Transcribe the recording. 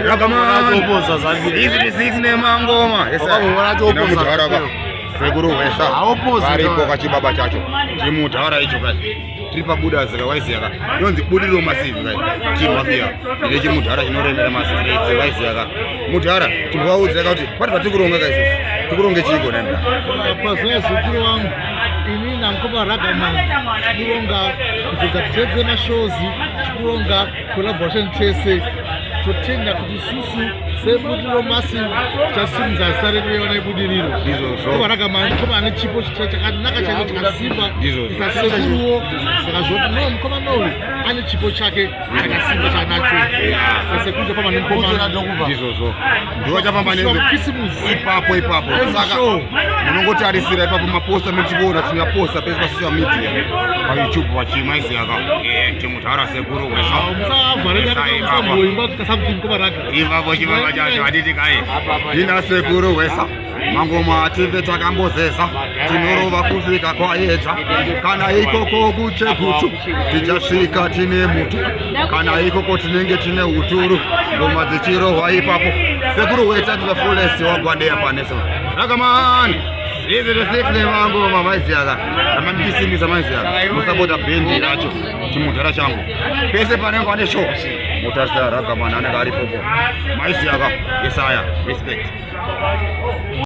Ragaman nemangoma mudhara sekuru wesa varipo kachibaba chacho chimudhara icho kai tiri pabuda zika waiziya ka inonzi budiriro masivi kai chimafia ine chimudhara chinoremera mastreets waiziya ka mudhara timbovaudza ka kuti pati patikuronga ka isusu tikuronge chiiko nenda pazuva zukuru wangu ini namukoma Ragaman tikuronga kuzodza tese mashows tikuronga collaboration tese. Totenda kuti isusu seBudiriro Massive tichasimudza zita redu revana veBudiriro. Ndizvozvo. Mukoma Ragaman mukoma ane chipo chakanaka chacho chakasimba. Ndizvozvo. Sasekuruwo saka zvoti no mukoma noyu ane chipo chake chakasimba chaanacho sasekuru chafamba nemukomana. Ndizvozvo, ndivo chafamba. Kisimusi. Ipapo ipapo. Every saka show. Munongotarisira ipapo maposta muchiona tinaposta pese pasocial media, paYouTube pachimaiziyaka chimudhara sekuru wesa. Musavhareka, musamboimba something mukoma Raga. Ipapo chibaba chacho hatiti kai ndina sekuru wesa mangoma ative takambozeza tinorova kusvika kwaedza. Kana ikoko kuChegutu tichasvika tine mutu, kana ikoko tinenge tine uturu, ngoma dzichirohwa ipapo. Sekuru weta to the fullest wagwandeya panesa Ragaman 306 nemangoma maiziyaka ramandisimbisa maiziyaka. Musapota bhendi racho chimudhara changu pese panenge pane show mutarisa Ragaman anenge aripopo maiziyaka. Yesaya, respect.